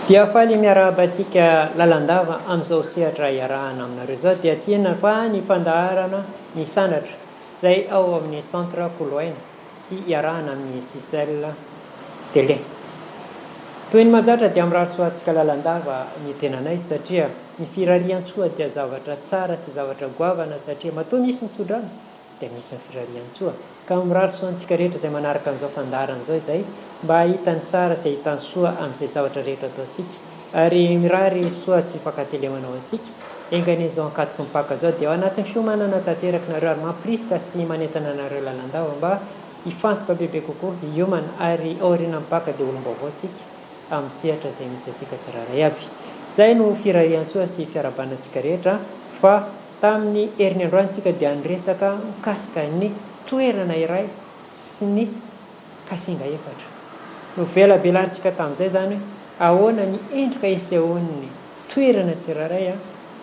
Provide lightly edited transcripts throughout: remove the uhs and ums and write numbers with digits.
Dia faly miarahaba antsika lalandava amin'izao sehatra iarahana aminareo izao dia tsy inona fa ny fandaharana Misandratra izay ao amin'ny Centre Koloaina sy iarahana amin'ny Sicel Télé. Toy ny mahazatra dia mirary soa antsika lalandava ny tenanay satria ny firarian-tsoa dia zavatra tsara sy zavatra goavana satria matoa misy ny tsodrano dia misy ny firarian-tsoa. Ka mirary soa antsika rehetra izay manaraka an'izao fandaharana izao izay mba hahita ny tsara sy hahita ny soa amin'izay zavatra rehetra ataontsika. Ary mirary soa sy fankatelemana ho antsika. Enga anie izao ankatoky ny Paka izao dia ao anatin'ny fiomanana tanteraka nareo ary mampirisika sy manentana anareo lalandava mba hifantoka bebe kokoa, hiomana ary aorianan'ny Paka dia olom-baovao tsika amin'ny sehatra izay misy antsika tsirairay avy. Izay no firarian-tsoa sy fiarahabana antsika rehetra fa Tamin'ny heriny androany tsika dia niresaka mikasika ny toerana iray sy ny kasinga efatra. Novelabelarintsika tamin'izay izany hoe ahoana ny endrika isehoan'ny toerana tsirairay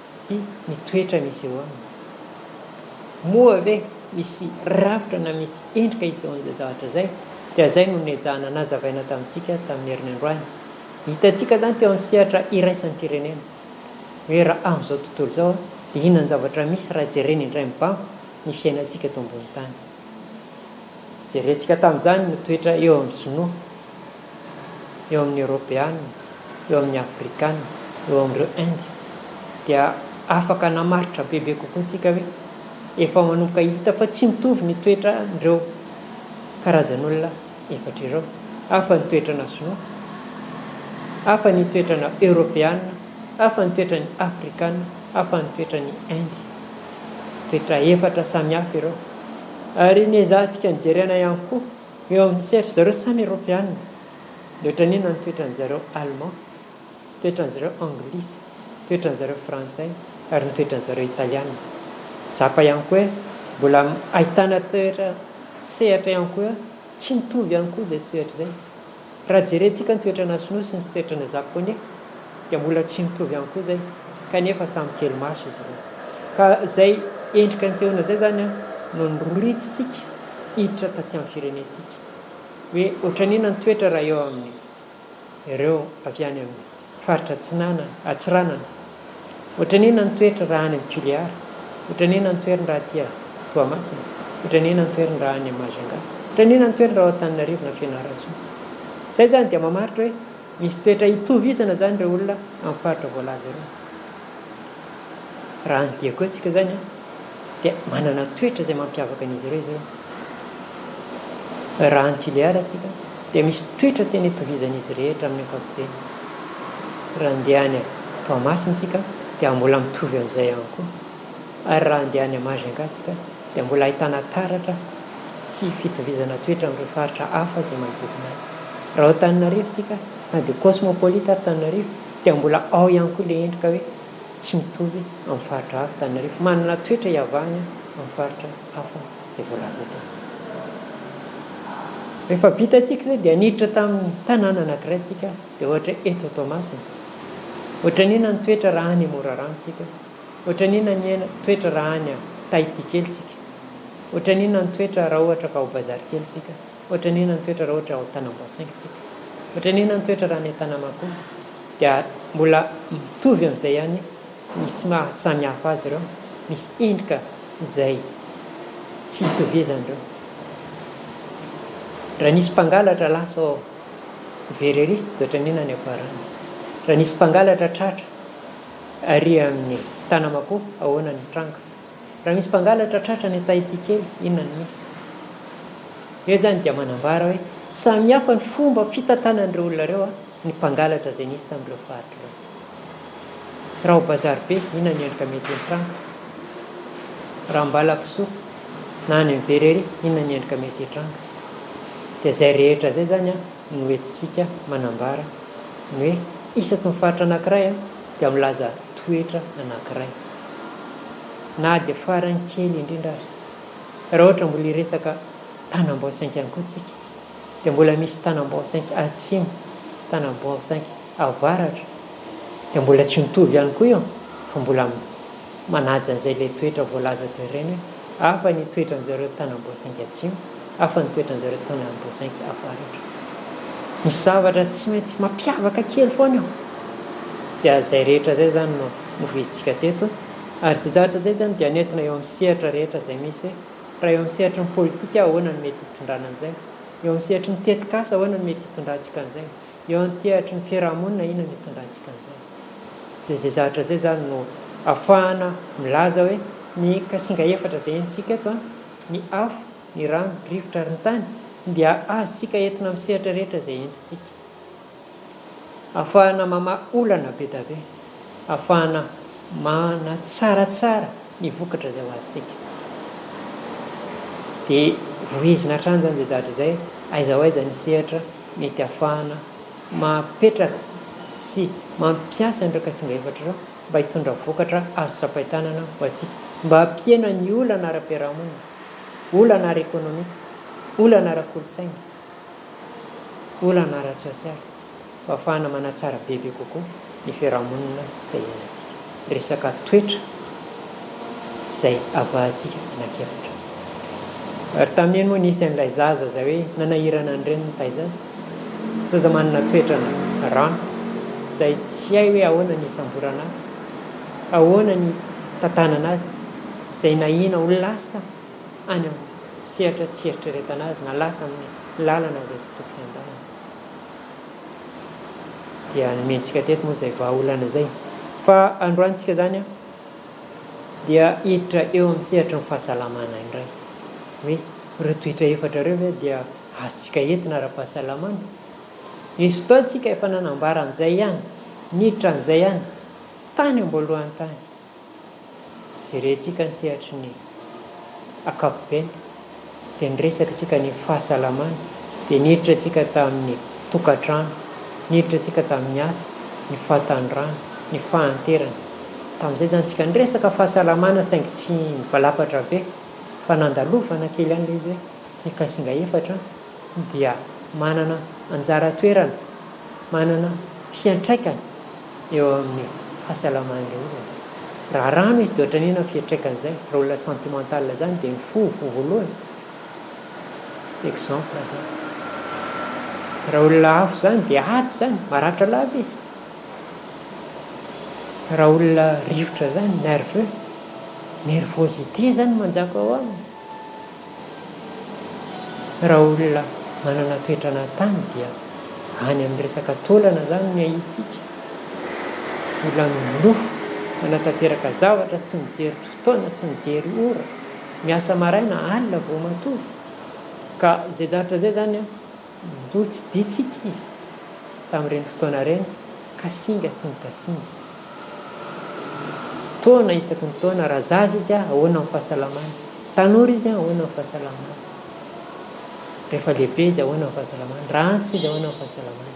sy ny toetra misy eo aminy. Moa ve misy rafitra na misy endrika isehoan'izay zavatra izay? Dia izay no nezahana nazavaina tamintsika tamin'ny heriny androany. Hitantsika izany teo amin'ny sehatra iraisam-pirenena. Hoe raha amin'izao tontolo izao dia inona ny zavatra misy raha jerena indray mibango ny fiainantsika eto ambony tany. Jerentsika tamin'izany ny toetra eo amin'ny sinoa, eo amin'ny eoropeana, eo amin'ny afrikana, eo amin'ireo Inde. Dia afaka namaritra bebe kokoa tsika hoe efa manomboka hita fa tsy mitovy ny toetran'ireo karazan'olona efatra ireo. Hafa ny toetrana sinoa, hafa ny toetrana eoropeana, hafa ny toetran'ny afrikana, hafa ny toetran'ny Inde. Toetra efatra samy hafa ireo. Ary niezahantsika nijerena ihany koa eo amin'ny sehatry zareo samy eoropeana. Dia ohatran'ny inona ny toetran'ny zareo allemand, toetran'ny zareo anglisy, toetran'ny zareo frantsay ary ny toetran'ny zareo italiana. Tsapa ihany koa hoe mbola ahitana toetra sehatra ihany koa tsy mitovy ihany koa izay sehatra izay. Raha jerentsika ny toetrana sinoa sy ny toetrana japoney dia mbola tsy mitovy ihany koa izay kanefa samy kely maso izy ireo. Ka izay endrika nisehoana izay izany no nororitintsika hiditra taty amin'ny firenentsika. Hoe ohatran'inona ny toetra raha eo amin'ny ireo avy any amin'ny faritra Atsinanana, Antsiranana. Ohatran'ny inona ny toetra raha any amin'ny Tuléar? Ohatran'ny inona ny toerana raha aty Toamasina? Ohatran'ny inona ny toerana raha any Majunga? Ohatran'ny inona ny toerana raha ao Antananarivo na Fianarantsoa? Izay izany dia mamaritra hoe misy toetra itovizana izany ireo olona amin'ny faritra voalaza ireo. Raha any Diego tsika izany dia manana toetra izay mampiavaka an'izy ireo izy ireo. Raha any Tuléar tsika dia misy toetra tena itovizan'izy rehetra amin'ny ankapobeny. Raha andeha any Toamasina tsika dia mbola mitovy amin'izay ihany koa. Ary raha andeha any Majunga tsika dia mbola ahitana taratra tsy fitovizana toetra amin'ireo faritra hafa izay manodidina azy. Raha ao Antananarivo tsika na dia cosmopolite ary Antananarivo dia mbola ao ihany koa ilay endrika hoe tsy mitovy amin'ny faritra hafa Antananarivo. Manana toetra iavahany amin'ny faritra hafa izay voalaza teo. Rehefa vitantsika izay dia niditra tamin'ny tanàna anankiray tsika dia ohatra hoe eto Toamasina. Ohatran'ny inona ny toetra raha any Morarano tsika? Ohatran'ny inona ny toetra raha any Tahiti kely tsika? Ohatran'ny inona ny toetra raha ohatra ka ao Bazary kely tsika? Ohatran'ny inona ny toetra raha ohatra ao Tanambao cinq tsika? Ohatran'ny inona ny toetra raha any Tanamakoa? Dia mbola mitovy amin'izay ihany, misy maha samy hafa azy ireo, misy endrika izay tsy itovizany ireo. Raha nisy mpangalatra lasa ao Verrerie dia ohatran'ny inona ny hafarany? Raha nisy mpangalatra tratra ary amin'ny Tanamakoa, ahoana ny tranga? Raha misy mpangalatra tratra any Tahiti kely, inona no misy? Eo izany dia manambara hoe samy hafa ny fomba fitantanan'ireo olona ireo ny mpangalatra izay nisy tamin'ireo faritra ireo. Raha ao Bazary be, inona ny endrika mety hitranga? Raha Ambalakisoa na any amin'ny Verrerie, inona ny endrika mety hitranga? Dia izay rehetra izay izany no entintsika manambara ny hoe isaky ny faritra anankiray dia milaza toetra anankiray. Na dia farany kely indrindra ary. Raha ohatra mbola hiresaka Tanambao cinq ihany koa tsika dia mbola misy Tanambao cinq atsimo, Tanambao cinq avaratra dia mbola tsy mitovy ihany koa io fa mbola manaja an'izay ilay toetra voalaza teo ireny hoe hafa ny toetran'izareo Tanambao cinq atsimo, hafa ny toetran'izareo Tanambao cinq avaratra. Misy zavatra tsy maintsy mampiavaka kely foana eo. Dia izay rehetra izay izany no novoizintsika teto. Ary izay zavatra izay izany dia nentina eo amin'ny sehatra rehetra izay misy hoe raha eo amin'ny sehatry ny politika ahoana no mety hitondrana an'izay, eo amin'ny sehatry ny tetikasa ahoana no mety hitondrantsika an'izay, eo amin'ny tehatry ny fiarahamonina inona no hitondrantsika an'izay. Dia izay zavatra izay izany no ahafahana milaza hoe ny kasinga efatra izay henontsika eto an, ny afo, ny rano, rivotra ary ny tany dia azontsika entina amin'ny sehatra rehetra izay entintsika. Ahafahana mamaha olana be da be, ahafahana manatsaratsara ny vokatra izay ho azontsika. Dia vohizina hatrany izany izay zavatra izay, aiza ho aiza ny sehatra mety ahafahana mapetraka sy mampiasa an'ireo kasinga efatra ireo mba hitondra vokatra azo tsapain-tanana ho antsika, mba hampihena ny olana ara-piarahamonina, olana ara-ekonomika, olana ara-kolontsaina. Olana ara-tsosialy mba ahafahana manatsara bebe kokoa ny fiarahamonina izay iainantsika. Resaka toetra izay avahantsika anankiefatra. Ary tamin'iny moa nisy an'ilay zaza izay hoe nanahirana ny reniny nitaiza azy. Zaza manana toetrana rano izay tsy hay hoe ahoana ny hisamborana azy, ahoana ny hitantanana azy, izay nahiana ho lasa any amin'ny sehatra tsy eritreretana azy na lasa amin'ny lalana izay tsy tokony handehanana. Dia nomentsika teto moa izay vahaolana izay. Fa androany tsika izany an, dia hiditra eo amin'ny sehatry ny fahasalamana indray. Hoe ireo toetra efatra ireo ve dia azontsika entina ara-pahasalamana? Nisy fotoana tsika efa nanambara an'izay ihany, niditra an'izay ihany, tany am-boalohany tany. Jerentsika ny sehatry ny ankapobeny dia niresaka isika ny fahasalamana, dia niditra isika tamin'ny tokantrano, niditra isika tamin'ny asa, ny fahatanorana, ny fahanterana. Tamin'izay izany isika niresaka fahasalamana saingy tsy nivalapatra be fa nandalovana kely ihany ilay izy hoe ny kasinga efatra dia manana anjara toerana, manana fiantraikany eo amin'ny fahasalaman'ilay olona. Raha rano izy dia ohatran'ny inona ny fiantraikan'izay? Raha olona sentimental izany dia ny fo voa voalohany. Exemple izany. Raha olona afo izany dia ady izany, maratra lava izy. Raha olona rivotra izany, nerveux, nervosité izany manjaka ao aminy. Raha olona manana toetrana tany dia any amin'ny resaka taolana izany ny ahiantsika. Olona milofo, manatanteraka zavatra, tsy mijery fotoana, tsy mijery ora, miasa maraina, alina vao matory. Ka izay zavatra izay izany an, notsidintsika izy tamin'ireny fotoana ireny, kasinga sy ny kasinga. Taona isaky ny taona, raha zaza izy ahoana ny fahasalamany, tanora izy ahoana ny fahasalamany, rehefa lehibe izy ahoana ny fahasalamany, raha antitra izy ahoana ny fahasalamany.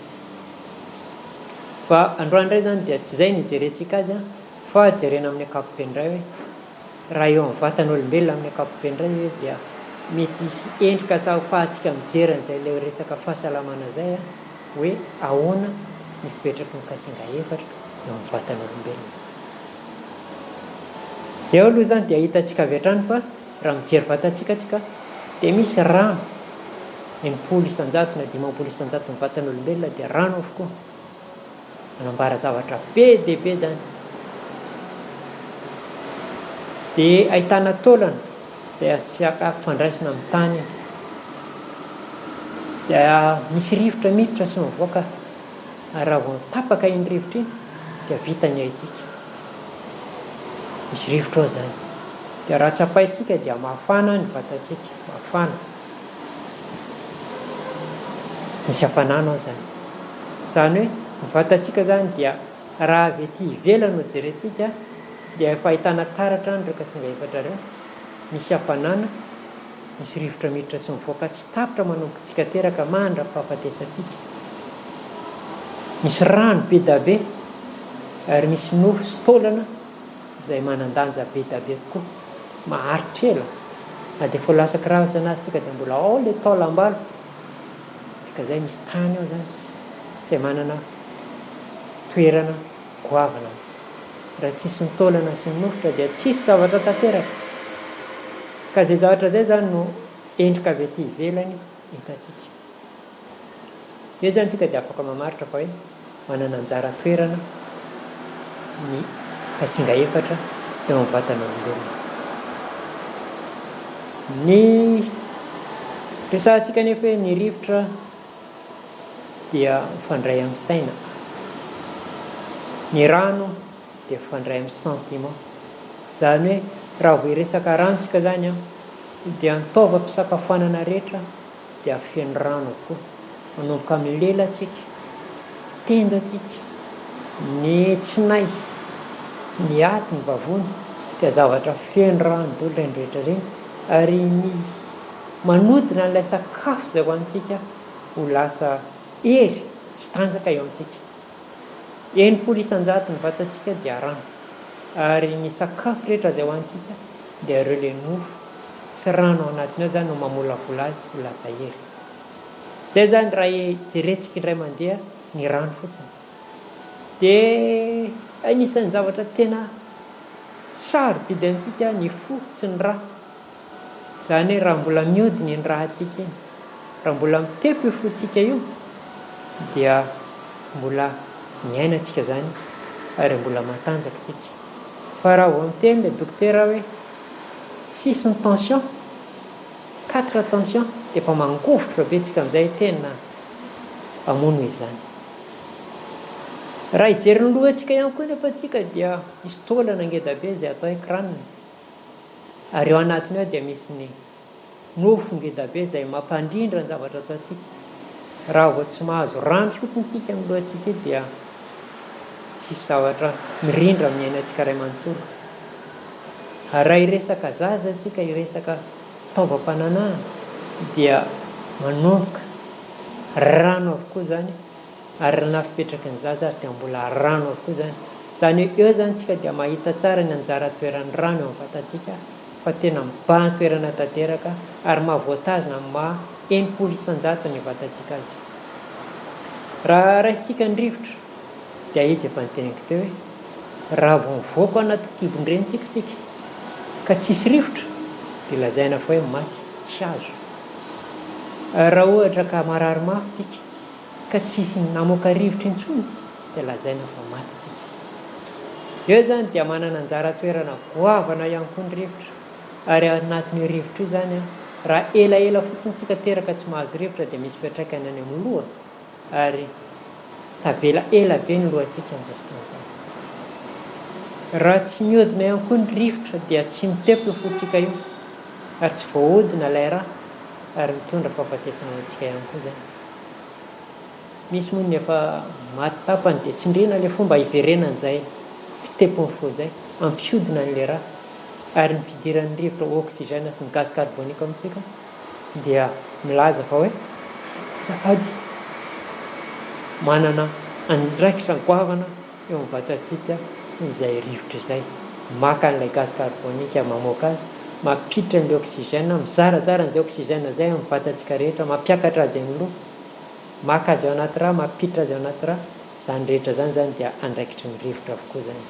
Fa androany indray izany dia tsy izay no hijerentsika azy fa jerena amin'ny ankapobeny indray hoe raha eo amin'ny vatan'olombelona amin'ny ankapobeny indray ve dia mety hisy endrika sa ahafahantsika mijery an'izay ilay resaka fahasalamana izay hoe ahoana ny fipetraky ny kasinga efatra eo amin'ny vatan'olombelona. Eo aloha izany dia hitantsika avy hatrany fa raha mijery vatantsika tsika dia misy rano, 60% na 50% ny vatan'olombelona dia rano avokoa. Manambara zavatra be dia be izany. Dia ahitana taolana izay azontsika ampifandraisina amin'ny tany. Dia misy rivotra miditra sy mivoaka ary raha vao tapaka iny rivotra iny dia vita ny aintsika. Misy rivotra ao izany. Dia raha tsapaintsika dia mafana ny vatantsika, mafana. Misy hafanana ao izany. Izany hoe ny vatantsika izany dia raha avy ety ivelany no jerentsika dia efa ahitana taratra any ireo kasinga efatra ireo. Misy hafanana, misy rivotra miditra sy mivoaka tsy tapitra manomboka tsika teraka mandra-pahafatesantsika. Misy rano be da be ary misy nofo sy taolana izay manan-danja be da be tokoa, maharitra ela. Na dia efa ho lasa kirazana aza tsika dia mbola ao ilay taolam-balo. Dikan'izay misy tany ao izany izay manana toerana goavana amintsika. Raha tsisy ny taolana sy ny nofotra dia tsisy zavatra tanteraka. Ka izay zavatra izay izany no endrika avy aty ivelany hitantsika. Eo izany isika dia afaka mamaritra fa hoe manana anjara toerana. ny kasinga efatra eo amin'ny vatan'olombelona. Ny resahantsika anefa hoe ny rivotra dia mifandray amin'ny saina, ny rano dia mifandray amin'ny sentiment. Izany hoe raha vao hiresaka rano tsika izany an, dia ny taovam-pisakafoanana rehetra dia feno rano avokoa. Manomboka amin'ny lelantsika, tendantsika, ny tsinay, ny aty, ny vavony dia zavatra feno rano daholo ireny rehetra ireny ary ny manodina an'ilay sakafo izay hohanintsika ho lasa hery sy tanjaka eo amintsika. 60% ny vatantsika dia rano ary ny sakafo rehetra izay hohanintsika dia ireo le nofo sy rano ao anatiny ao izany no mamolavola azy ho lasa hery. Izay izany raha jerentsika indray mandeha ny rano fotsiny. Dia anisan'ny zavatra tena sarobidy amintsika ny fo sy ny ra. Izany hoe raha mbola mihodina iny rahantsika iny, raha mbola mitepo io fontsika io dia mbola miaina antsika izany ary mbola matanjaka isika. Fa raha vao miteny ilay dokotera hoe six ny tension, quatre tension dia efa mangovitra be tsika amin'izay tena hamono izy izany. Raha hijery ny lohantsika ihany koa nefa tsika dia misy taolana ngeda be izay atao hoe crâne ary ao anatiny ao dia misy ny nofo ngeda be izay mampandrindra ny zavatra ataontsika. Raha vao tsy mahazo rano fotsiny tsika amin'ny lohantsika io dia tsisy zavatra mirindra amin'ny ainantsika iray manontolo. Ary raha hiresaka zaza tsika, hiresaka taovam-pananahana dia manomboka rano avokoa izany ary na fipetraky ny zaza ary dia mbola rano avokoa izany. Izany hoe eo izany tsika dia mahita tsara ny anjara toeran'ny rano eo amin'ny vatantsika fa tena mibahan-toerana tanteraka ary mahavoatazona amin'ny maha 60% ny vatantsika azy. Raha raisintsika ny rivotra dia izy efa niteneniko teo hoe raha vao mivoaka ao anaty kibon-drenintsika tsika ka tsisy rivotra dia lazaina fa hoe maty, tsy azo. Ary raha ohatra ka marary mafy tsika ka tsy namoaka rivotra intsony dia lazaina fa maty tsika. Eo izany dia manana anjara toerana goavana ihany koa ny rivotra ary ao anatin'io rivotra io izany raha elaela fotsiny tsika teraka tsy mahazo rivotra dia misy fiantraikany any amin'ny loha ary tavela ela be ny lohantsika amin'izao fotoana izao. Raha tsy mihodina ihany koa ny rivotra dia tsy mitepo io fontsika io ary tsy voahodina ilay ra ary mitondra fahafatesana ho antsika ihany koa izany. Misy moa ny efa maty tapany dia tsindriana ilay fomba hiverenan'izay fitepon'ny fo izay, hampihodina an'ilay ra ary ny fidiran'ny rivotra oxygène sy ny gaz carbonique amintsika dia milaza fa hoe azafady, manana andraikitra goavana eo amin'ny vatantsika izay rivotra izay. Maka an'ilay gaz carbonique mamoaka azy, mampiditra an'ilay oxygène, mizarazara an'izay oxygène izay amin'ny vatantsika rehetra, mampiakatra azy amin'ny loha, maka azy ao anaty rà, mampiditra azy ao anaty rà, izany rehetra izany izany dia andraikitry ny rivotra avokoa izany.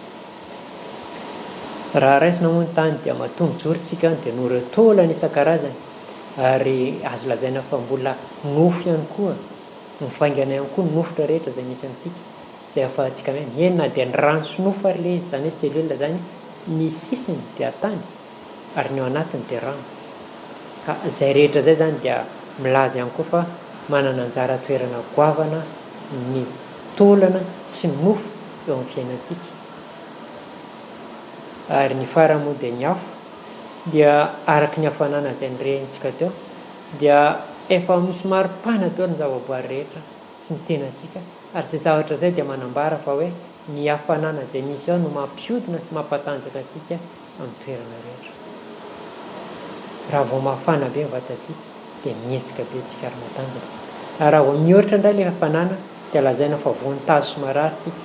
Raha raisina moa ny tany dia matoa mijoro tsika dia noho ireo taolana isan-karazany ary azo lazaina fa mbola nofo ihany koa, mivaingana ihany koa ny nofotra rehetra izay misy amintsika izay ahafahantsika miaina. Eny na dia ny rano sy nofo ary ilay izy, izany hoe cellule izany, ny sisiny dia tany ary ny ao anatiny dia rano. Ka izay rehetra izay izany dia milaza ihany koa fa manana anjara toerana goavana ny taolana sy ny nofo eo amin'ny fiainantsika. Ary ny farany moa dia ny afo, dia araka ny hafanana izay norehintsika teo dia efa misy maripana daholo ny zavaboary rehetra sy ny tenantsika ary izay zavatra izay dia manambara fa hoe ny hafanana izay misy ao no mampihodina sy mampatanjaka antsika amin'ny toerana rehetra. Raha vao mafana be ny vatantsika dia mihetsika be tsika ary matanjaka tsika. Ary raha vao mihoatra indray ilay hafanana dia lazaina fa voan'ny tazo sy marary tsika.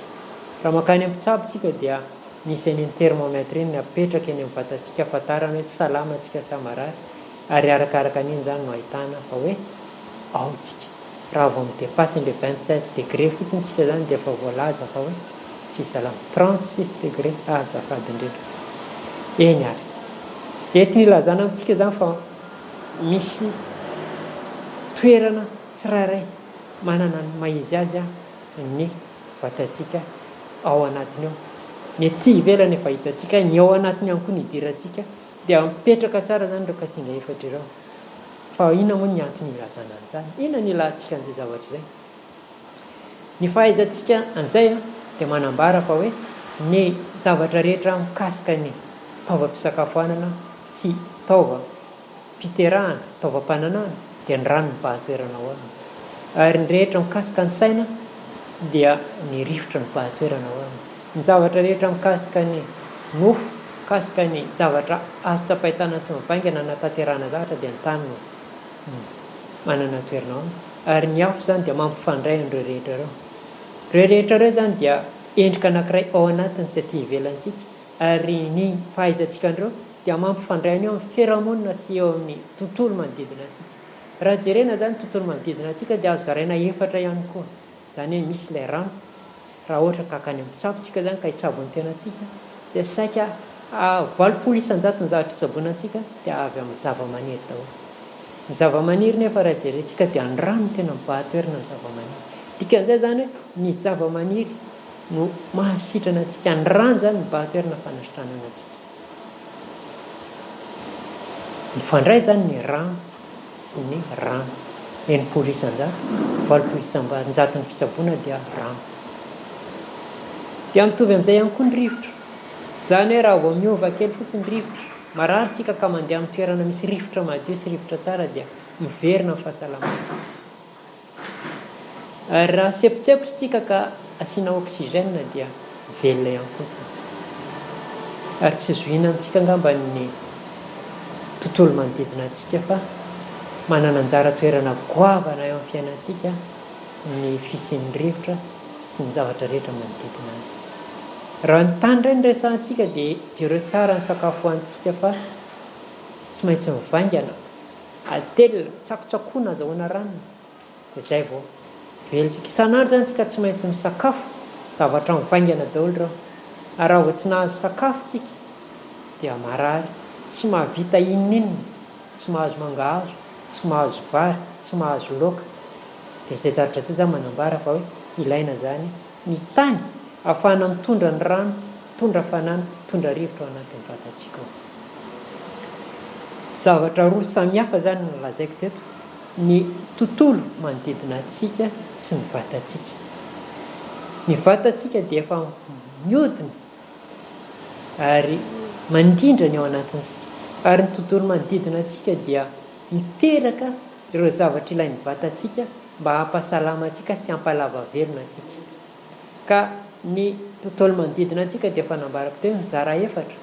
Raha mankany amin'ny mpitsabo tsika dia misy an'iny thermomètre iny apetraka eny amin'ny vatantsika ahafantarana hoe salama tsika sa marary ary arakaraka an'iny izany no ahitana fa hoe ao tsika. Raha vao mi-depasse an'ilay 27 degré fotsiny tsika izany dia efa voalaza fa hoe tsy salama. 36 degré, azafady indrindra. Eny ary. Eto ny ilazana amintsika izany fa misy toerana tsirairay manana ny maha izy azy ny vatantsika ao anatiny ao. Ny aty ivelany efa hitantsika, ny ao anatiny ihany koa no idirantsika, dia mipetraka tsara izany ireo kasinga efatra ireo. Fa inona moa ny antony ilazana an'izany? Inona no ilantsika an'izay zavatra izay? Ny fahaizantsika an'izay dia manambara fa hoe ny zavatra rehetra mikasika ny taovam-pisakafoanana sy taovam-piterahana, taovam-pananahana dia ny rano no mibahan-toerana ao aminy. Ary ny rehetra mikasika ny saina dia ny rivotra no mibahan-toerana ao aminy. Ny zavatra rehetra mikasika ny nofo, mikasika ny zavatra azo tsapain-tanana sy mivaingana hanatanterahana zavatra dia ny tany no manana toerana ao aminy. Ary ny afo izany dia mampifandray an'ireo rehetra ireo. Ireo rehetra ireo izany dia endrika anankiray ao anatiny sy aty ivelantsika, ary ny fahaizantsika an'ireo dia mampifandray an'io amin'ny fiarahamonina sy eo amin'ny tontolo manodidina antsika. Raha jerena izany ny tontolo manodidina antsika dia azo zaraina efatra ihany koa. Izany hoe misy ilay rano, raha ohatra ka hankany amin'ny mpitsabo tsika izany ka hitsabo ny tenantsika dia saika 80% ny zavatra itsaboana antsika dia avy amin'ny zavamaniry daholo. Ny zavamaniry nefa raha jerentsika dia ny rano no tena mibahan-toerana amin'ny zavamaniry. Dikan'izay izany hoe ny zavamaniry no mahasitrana antsika, ny rano izany no mibahan-toerana fanasitranana antsika. Mifandray izany ny rano sy ny rano. 60%, 80% ny fitsaboana dia rano. Dia mitovy amin'izay ihany koa ny rivotra. Izany hoe raha vao miova kely fotsiny ny rivotra, marary tsika ka mandeha amin'ny toerana misy rivotra madio sy rivotra tsara dia miverina ny fahasalamantsika. Ary raha sempotsepotry isika ka asiana oxygène dia velona ihany koa isika. Ary tsy zohiana amintsika angamba ny tontolo manodidina antsika fa manana anjara toerana goavana eo amin'ny fiainantsika ny fisian'ny rivotra sy ny zavatra rehetra manodidina azy. Raha ny tany indray no resahantsika dia jereo tsara ny sakafo hohanintsika fa tsy maintsy mivaingana. Atelina, tsakotsakoana azahoana ranony dia zay vao velontsika. Isan'andro zany tsika tsy maintsy misakafo, zavatra mivaingana daholo ireo. Ary raha vao tsy nahazo sakafo tsika dia marary, tsy mahavita inon'inona, tsy mahazo mangahazo, tsy mahazo vary, tsy mahazo laoka. Dia izay zavatra izay zany manambara fa hoe ilaina zany ny tany ahafahana mitondra ny rano, mitondra hafanana, mitondra rivotra ao anatin'ny vatantsika ao. Zavatra roa samihafa izany no nolazaiko teto, ny tontolo manodidina antsika sy ny vatantsika. Ny vatantsika dia efa mihodina ary mandrindra ny ao anatintsika, ary ny tontolo manodidina antsika dia miteraka ireo zavatra ilain'ny vatantsika mba hampahasalama antsika sy hampalava velona antsika. Ka ny tontolo manodidina antsika dia efa nambarako teo, mizara efatra.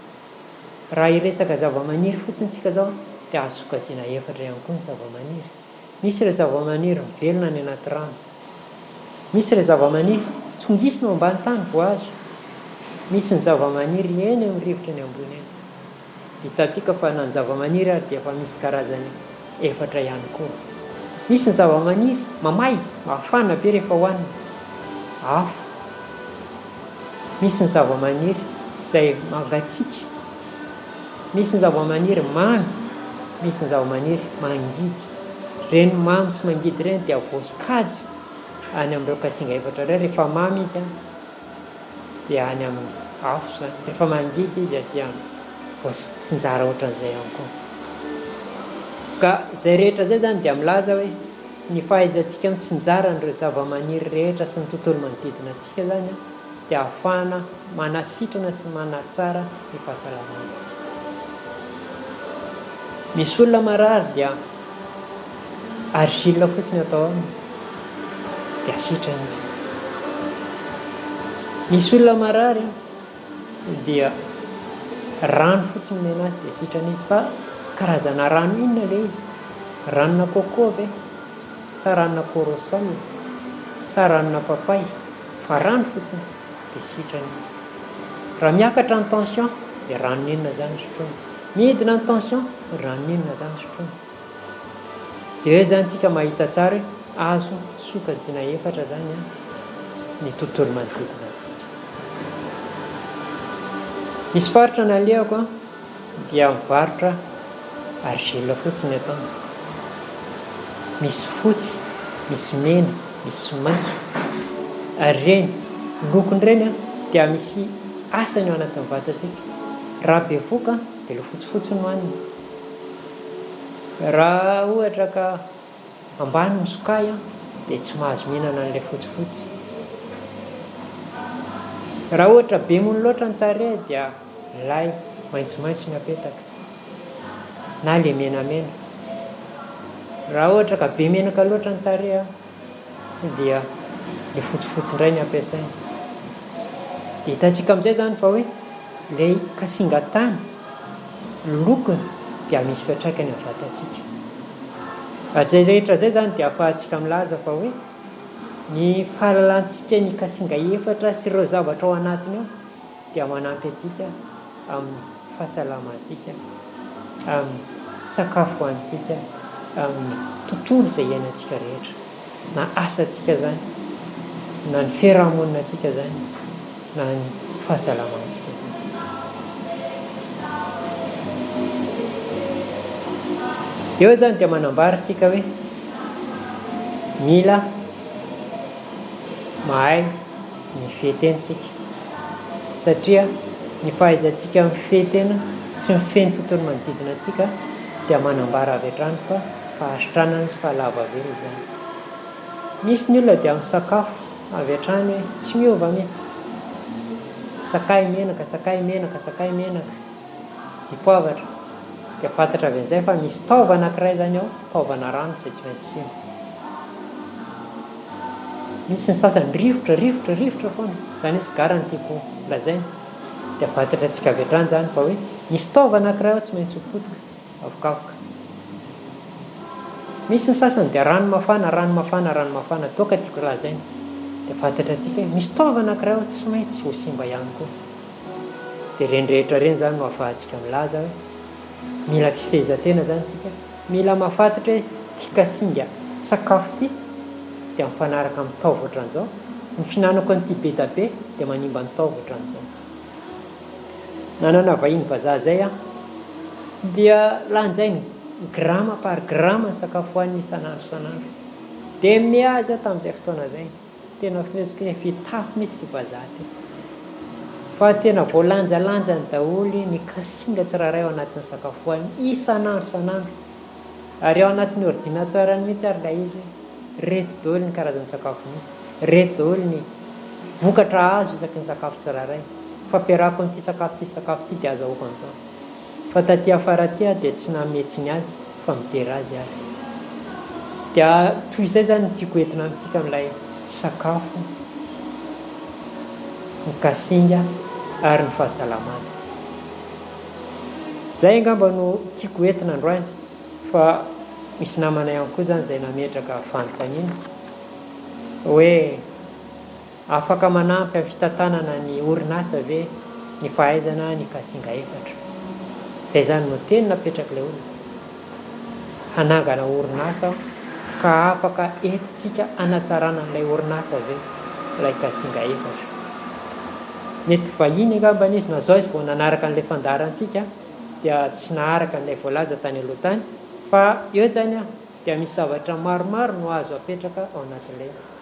Raha hiresaka zavamaniry fotsiny tsika zao dia azo sokajiana efatra ihany koa ny zavamaniry. Misy ireo zavamaniry mivelona any anaty rano. Misy ireo zavamaniry tsongisina ao ambany tany vao azo. Misy ny zavamaniry eny amin'ny rivotra eny ambony eny. Hitantsika fa na ny zavamaniry ary dia efa misy karazany efatra ihany koa. Misy ny zavamaniry mamay, mafana be rehefa hohanina, afo. Misy ny zavamaniry izay mangatsiaka. Misy ny zavamaniry mamy, misy ny zavamaniry mangidy. Ireny mamy sy mangidy ireny dia voasokajy any amin'ireo kasinga efatra ireo. Rehefa mamy izy dia any amin'ny afo izany. Rehefa mangidy izy aty amin'ny voatsinjara ohatran'izay ihany koa. Ka izay rehetra izay izany dia milaza hoe ny fahaizantsika mitsinjara an'ireo zavamaniry rehetra sy ny tontolo manodidina antsika izany dia ahafahana manasitrana sy manatsara ny fahasalamantsika. Misy olona marary dia argile fotsiny atao aminy dia sitrana izy. Misy olona marary dia rano fotsiny omena azy dia sitrana izy fa karazana rano inona ilay izy? Ranona coco ve? Sa ranona corosol? Sa ranona papay? Fa rano fotsiny dia sitrana izy. Raha miakatra ny tension dia ranon'inona izany sotroina? Midina ny tension, ranon'inona izany sotroina? Dia eo izany tsika mahita tsara hoe azo sokajiana efatra izany ny tontolo manodidina antsika. Misy faritra nalehako dia mivarotra argile fotsiny ny ataony. Misy fotsy, misy mena, misy maitso. Ary ireny lokony ireny dia misy. asany ao anatin'ny vatantsika. Raha bevoka dia ilay fotsifotsy no hanina. Raha ohatra ka ambany ny sokay dia tsy mahazo mihinana an'ilay fotsifotsy. Raha ohatra be mony loatra ny tarehy dia ilay maitsomaitso ny apetaka na ilay menamena. Raha ohatra ka be menaka loatra ny tarehy dia ilay fotsifotsy indray ny ampiasaina. Dia hitantsika amin'izay izany fa hoe ilay kasingan-tany, ny lokony dia misy fiantraikany amin'ny vatantsika. Ary izay rehetra izay izany dia ahafahantsika milaza fa hoe ny fahalalantsika ny kasinga efatra sy ireo zavatra ao anatiny ao dia manampy antsika amin'ny fahasalamantsika, amin'ny sakafo hohanintsika, amin'ny tontolo izay iainantsika rehetra, na asantsika izany, na ny fiarahamoninantsika izany, na ny fahasalamantsika izany. Eo izany dia manambara antsika hoe mila mahay mifehy tena isika satria ny fahaizantsika mifehy tena sy mifehy ny tontolo manodidina antsika dia manambara avy hatrany fa fahasitranana sy fahalava velona izany. Misy ny olona dia misakafo avy hatrany hoe tsy miova mihitsy. Sakay menaka, sakay menaka, sakay menaka, dipoavatra. Dia fantatra avy amin'izay fa misy taova anankiray izany ao, taovana rano izay tsy maintsy simba. Misy ny sasany rivotra, rivotra, rivotra foana. Izany hoe sigara no tiako lazaina. Dia fantatra antsika avy hatrany izany fa hoe misy taova anankiray ao tsy maintsy ho potika, avokavoka. Misy ny sasany dia rano mafana, rano mafana, rano mafana, toaka tiako lazaina. Dia fantatra antsika hoe misy taova anankiray ao tsy maintsy ho simba ihany koa. Dia ireny rehetra ireny izany no ahafahantsika milaza hoe mila fifehezan-tena izany isika. Mila mahafantatra hoe ity kasinga sakafo ity dia mifanaraka amin'ny taova ohatran'izao, ny fihinanako an'ity be da be dia manimba ny taova ohatran'izao. Nanana vahiny vazaha izay aho dia lanjainy grama par grama ny sakafo hohaniny isan'andro isan'andro. Dia mihaza aho tamin'izay fotoana izay. Tena fihetsiko hoe fitafy mihitsy ity vazaha ity. Fa tena voalanjalanjany daholo ny kasinga tsirairay ao anatin'ny sakafo hohaniny isan'andro isan'andro. Ary ao anatin'ny ordinateur-ny mihitsy ary ilay izy hoe ireto daholo ny karazan-tsakafo misy, ireto daholo ny vokatra azo isaky ny sakafo tsirairay. Fampiarahako an'ity sakafo ity sy sakafo ity dia azahoako an'izao. Fa taty afara aty aho dia tsy nanome tsiny azy fa midera azy ary. Dia toy izay izany no tiako hoentina amintsika amin'ilay sakafo, ny kasinga ary ny fahasalamana. Izay angamba no tiako hoentina androany fa misy namana ihany koa izany izay nametraka fanontaniana hoe Afaka manampy amin'ny fitantanana ny orinasa ve ny fahaizana ny kasinga efatra? Izay izany no teny napetrak'ilay olona. Hanangana orinasa aho ka afaka entintsika hanatsarana an'ilay orinasa ve ilay kasinga efatra? Mety vahiny angambany izy na izao izy vao nanaraka an'ilay fandaharantsika dia tsy naharaka an'ilay voalaza tany aloha tany fa eo izany dia misy zavatra maromaro no azo apetraka ao anatin'ilay izy.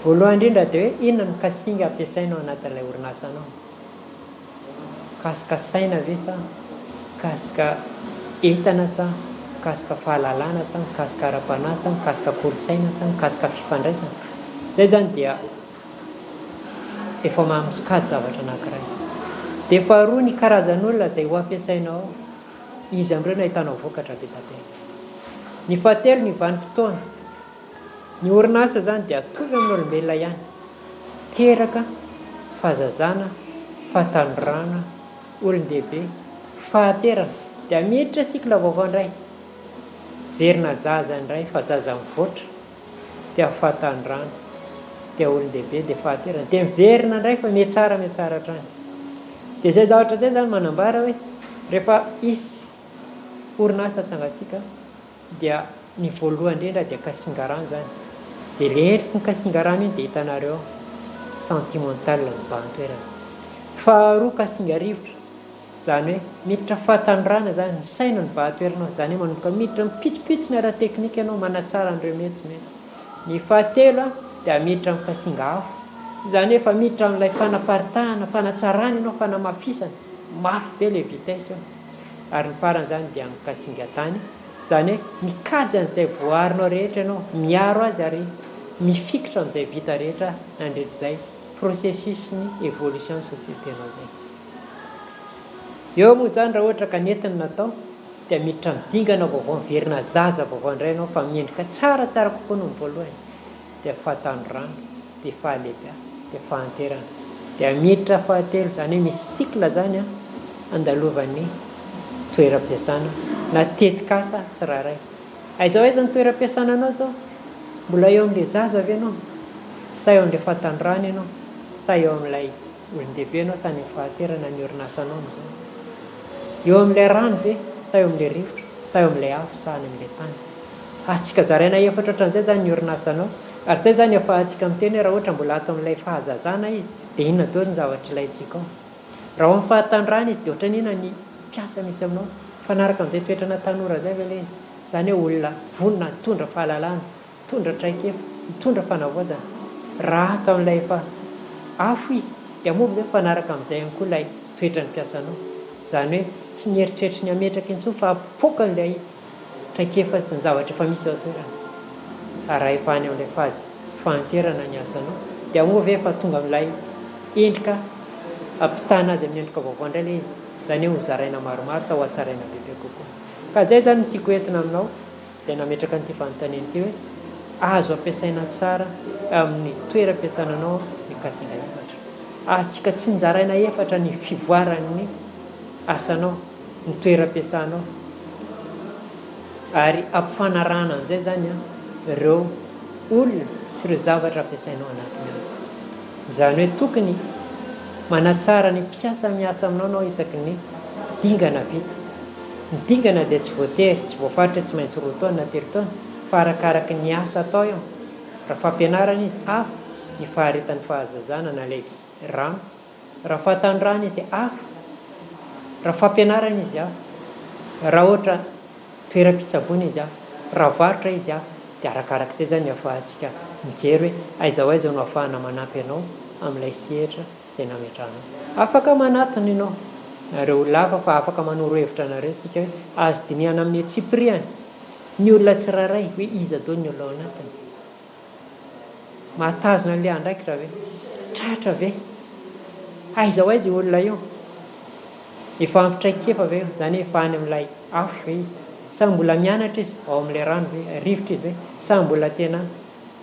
Voalohany indrindra dia hoe inona no kasinga ampiasaina ao anatin'ilay orinasanao? Mikasika saina ve sa mikasika entana sa mikasika fahalalana sa mikasika ara-panahy sa mikasika kolontsaina sa mikasika fifandraisana? Izay izany dia efa maha misokajy zavatra anankiray. Dia faharoa ny karazan'olona izay ho ampiasainao ao, iza amin'ireo no ahitanao vokatra be dia be. Ny fahatelo ny vanim-potoana. Ny orinasa izany dia atovy amin'ny olombelona ihany, teraka, fahazazana, fahatanorana, olon-dehibe, fahaterana, dia miditra cycle vaovao indray, verina zaza indray fa zaza mivoatra, dia fahatanorana, dia olon-dehibe, dia fahaterana, dia miverina indray fa mihatsara mihatsara hatrany. Dia izay zavatra izay izany manambara hoe rehefa hisy orinasa atsangantsika, Dia ny voalohany indrindra dia kasingarano izany. Dia ilay endriky ny kasingarano iny dia hitanareo ao, sentimental mibahan-toerana. Faharoa kasinga rivotra, izany hoe miditra fahatanorana izany, ny saina no mibahan-toerana ao, izany hoe manomboka miditra amin'ny pitsopitsony ara-teknika ianao manatsara an'ireo mety tsy mety. Ny fahatelo dia miditra amin'ny kasinga afo. Izany hoe efa miditra amin'ilay fanaparitahana, fanatsarana ianao, fanamafisana. Mafy be ilay vitesse eo. Ary ny farany izany dia amin'ny kasingan-tany. Izany hoe mikajy an'izay voaarinao rehetra ianao, miaro azy ary mifikitra amin'izay vita rehetra nandritra izay processus-n'ny évolution-n'ny société-nao izay. Eo moa izany raha ohatra ka nety ny natao dia miditra amin'ny dingana vaovao, miverina zaza vaovao indray ianao fa miendrika tsaratsara kokoa noho ny voalohany. Dia fahatanorana, dia fahalehibeazana, dia fahanterana. Dia miditra fahatelo, izany hoe misy cycle izany an, andalovan'ny toeram-piasana na tetikasa tsirairay. Aiza ho aiza ny toeram-piasana anao izao? Mbola eo amin'ilay zaza ve ianao? Sa eo amin'ilay fahatanorana ianao? Sa eo amin'ilay olon-dehibe ianao sa any amin'ny fahanterana ny orinasanao amin'izao? Eo amin'ilay rano ve sa eo amin'ilay rivotra sa eo amin'ilay afo sa any amin'ilay tany? Azontsika zaraina efatra ohatran'izay izany ny orinasanao. Ary izay izany ahafahantsika miteny hoe raha ohatra mbola ato amin'ilay fahazazana izy dia inona daholo ny zavatra ilaintsika ao. Raha ao amin'ny fahatanorana izy dia ohatran'ny inona ny mpiasa misy aminao? Mifanaraka amin'izay toetrana tanora izay ve ilay izy? Izany hoe olona vonona hitondra fahalalana, mitondra traikefa, mitondra fanavaozana. Raha ato amin'ilay efa afo izy dia moa ve izay mifanaraka amin'izay ihany koa ilay toetran'ny mpiasanao? Izany hoe tsy ny eritreritry ny hametraka intsony fa hapoaka an'ilay traikefa sy ny zavatra efa misy ao an-toerana. Ary raha efa any amin'ilay phase fahanterana ny asanao dia moa ve efa tonga amin'ilay endrika hampitana azy amin'ny endrika vaovao indray ilay izy? Izany hoe hozaraina maromaro sa hohatsaraina bebe kokoa? Ka izay izany no tiako entina aminao dia nametraka an'ity fanontaniana ity hoe azo ampiasaina tsara amin'ny toeram-piasananao ny kasinga efatra. Azontsika tsinjaraina efatra ny fivoaran'ny asanao, ny toeram-piasanao ary ampifanarahana amin'izay izany ireo olona sy ireo zavatra ampiasainao anatiny ao. Izany hoe tokony manatsara ny mpiasa miasa aminao ianao isaky ny dingana vita. Ny dingana dia tsy voatery, tsy voafaritra hoe tsy maintsy 2 taona na 3 taona fa arakaraky ny asa atao eo. Raha fampianarana izy, hafa ny faharetan'ny fahazazana na ilay rano. Raha fahatanorana izy dia hafa. Raha fampianarana izy hafa. Raha ohatra toeram-pitsaboana izy hafa. Raha varotra izy hafa. Dia arakarak'izay izany ny ahafahantsika mijery hoe aiza ho aiza no ahafahana manampy anao amin'ilay sehatra izay nametrahanao. Afaka manatona ianao na ireo olona hafa fa afaka manoro hevitra anareo isika hoe azo dinihana amin'ny antsipiriany ny olona tsirairay hoe iza daholo ny olona ao anatiny. Mahatazona an'ilay andraikitra ve? Tratra ve? Aiza ho aiza io olona io? Efa ampy traikefa ve io? Izany hoe efa any amin'ilay afo ve izy? Sa mbola mianatra izy ao amin'ilay rano ve? Rivotra izy ve? Sa mbola tena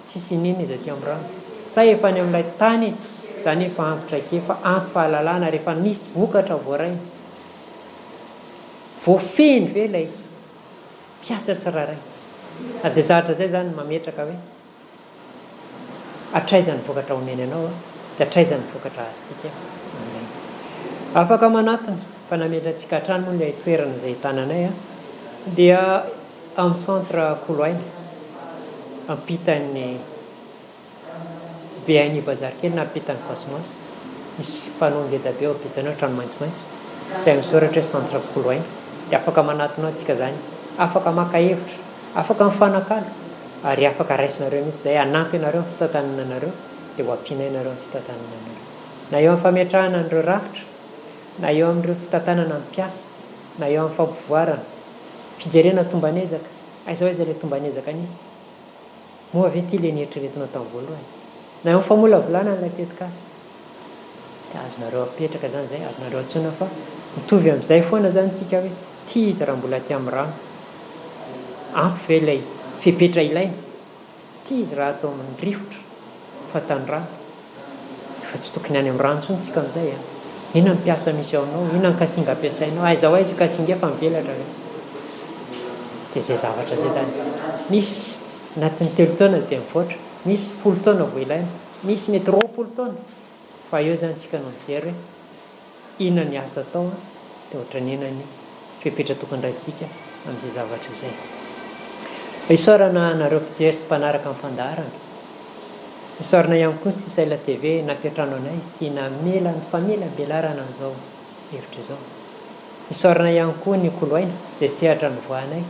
tsisy iniana izy aty amin'ny rano? Sa efa any amin'ilay tany izy? Izany hoe efa ampy traikefa, ampy fahalalana ary efa nisy vokatra voarainy. Voafehiny ve ilay mpiasa tsirairay. Ary izay zavatra izay izany mametraka hoe hatraiza ny vokatra omeny anao dia hatraiza ny vokatra azontsika amin'ilay izy. Afaka manatona fa nametra antsika hatrany moa ilay toerana izay ahitana anay dia amin'ny centre Koloaina ampitan'ny BNI Bazary kely na ampitan'ny Cosmos. Misy panneau ngeda be eo ampitany eo, trano maitsomaitso, izay misoratra hoe Centre Koloaina. Dia afaka manatona ao tsika izany, afaka maka hevitra, afaka mifanakalo, ary afaka raisinareo mihitsy izay hanampy anareo amin'ny fitantanana anareo, dia ho ampianay nareo amin'ny fitantanana anareo. Na eo amin'ny fametrahana an'ireo rafitra, na eo amin'ireo fitantanana ny mpiasa, na eo amin'ny fampivoarana, fijerena tomban'ezaka, aiza ho aiza ilay tomban'ezaka nisy? Moa ve ity ilay nieritreretinao tamin'ny voalohany? Na eo amin'ny famolavolana an'ilay tetikasa. Dia azonareo apetraka izany izay, azonareo antsoina fa mitovy amin'izay foana izany tsika hoe ity izy raha mbola aty amin'ny rano. Ampy ve ilay fepetra ilaina? Ity izy raha ato amin'ny rivotra, fatan-drano. Efa tsy tokony any amin'ny rano intsony tsika amin'izay an! Inona ny mpiasa misy ao aminao? Inona ny kasinga ampiasainao? Aiza ho aiza io kasinga io fa mivelatra ve? Dia izay zavatra izay izany. Misy anatin'ny 3 taona dia mivoatra, misy 10 taona vao ilaina, misy mety 20 taona. Fa eo izany tsika no mijery hoe inona ny asa atao dia ohatran'ny inona ny fepetra tokony raisintsika amin'izay zavatra izay. Isaorana anareo mpijery sy mpanaraka ny fandaharana. Isaorana ihany koa ny Sisela TV nampiantrano anay sy namela ny famelabelarana an'izao hevitra izao. Isaorana ihany koa ny Koloaina izay sehatra nivoahanay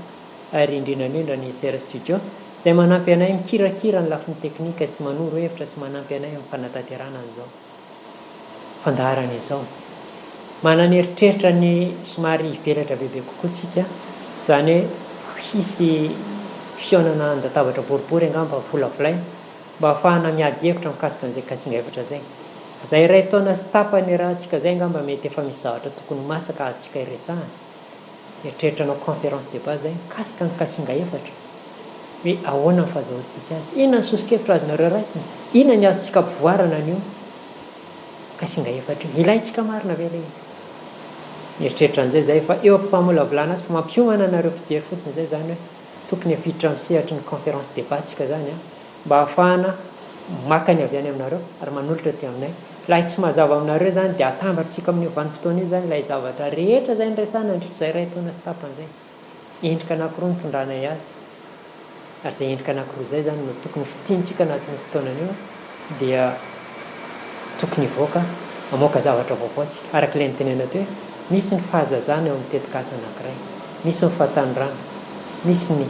ary indrindra indrindra ny Sera Studio. izay manampy anay mikirakira ny lafiny teknika sy manoro hevitra sy manampy anay amin'ny fanatanterahana an'izao fandaharana izao. Manana eritreritra ny somary hivelatra bebe kokoa tsika, izany hoe hisy fihaonana an-databatra boribory angamba volavolaina mba hahafahana miady hevitra mikasika an'izay kasinga efatra izay. Izay iray taona sy tapany iarahantsika izay angamba mety efa misy zavatra tokony ho masaka azontsika iresahana. Eritreritra hanao conférence débat izay mikasika ny kasinga efatra hoe ahoana ny fahazahoantsika azy, inona ny soso-kevitra azonareo raisina, inona ny azontsika ampivoarana an'io kasinga efatra io, ilaintsika marina ve ilay izy? Mieritreritra an'izay izahay fa eo am-pamolavolana azy fa mampiomana anareo mpijery fotsiny izay izany hoe tokony hafiditra amin'ny sehatry ny conférence débat tsika izany an, mba hahafahana maka ny avy any aminareo ary manolotra aty aminay. Ilay tsy mazava aminareo izany dia atambatritsika amin'io vanim-potoana io izany ilay zavatra rehetra izay niresahana nandritra izay iray taona sy tapany izay. Endrika anankiroa nitondranay azy ary izay endrika anankiroa izay izany no tokony fintintsika anatin'io fotoanana io dia tokony hivoaka hamoaka zavatra vaovao tsika. Araka ilay nitenenana teo hoe misy ny fahazazana eo amin'ny tetikasa anankiray, misy ny fahatanorana, misy ny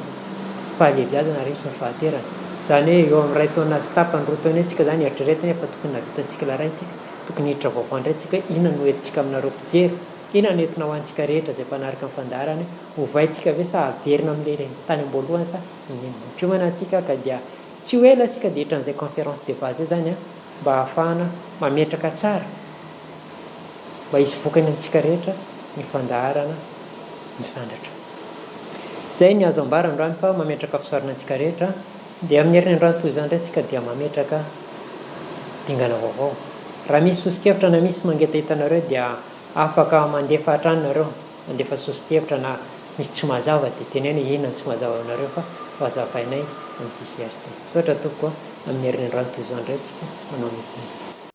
fahalehibiazana ary misy ny fahaterana. Izany hoe eo amin'ny iray taona sy tapany, roa taona eo tsika izany eritreretina hoe efa tokony nahavita cycle iray tsika, tokony hiditra vaovao indray tsika hoe inona no entintsika aminareo mpijery, inona no entina ho antsika rehetra izay mpanaraka ny fandaharana hoe ovaintsika ve sa averina amin'ilay tany am-boalohany sa inona. Mampiomana antsika ka dia tsy ho ela tsika dia hiditra amin'izay conférence débat izay izany an, mba hahafahana mametraka tsara mba hisy vokany amintsika rehetra ny fandaharana misandratra. Izay ny azo ambara androany fa mametraka fisaorana antsika rehetra dia amin'ny herinandro androany toy izao indray tsika dia mametraka dingana vaovao. Raha misy soso-kevitra na misy mangetaheta anareo dia afaka mandefa hatrany nareo, mandefa soso-kevitra na misy tsy mazava dia teneno hoe inona no tsy mazava aminareo fa ho hazavainay amin'ity sehatra ity. Misaotra tompoko a, amin'ny herinandro androany toy izao indray tsika manao misimisy.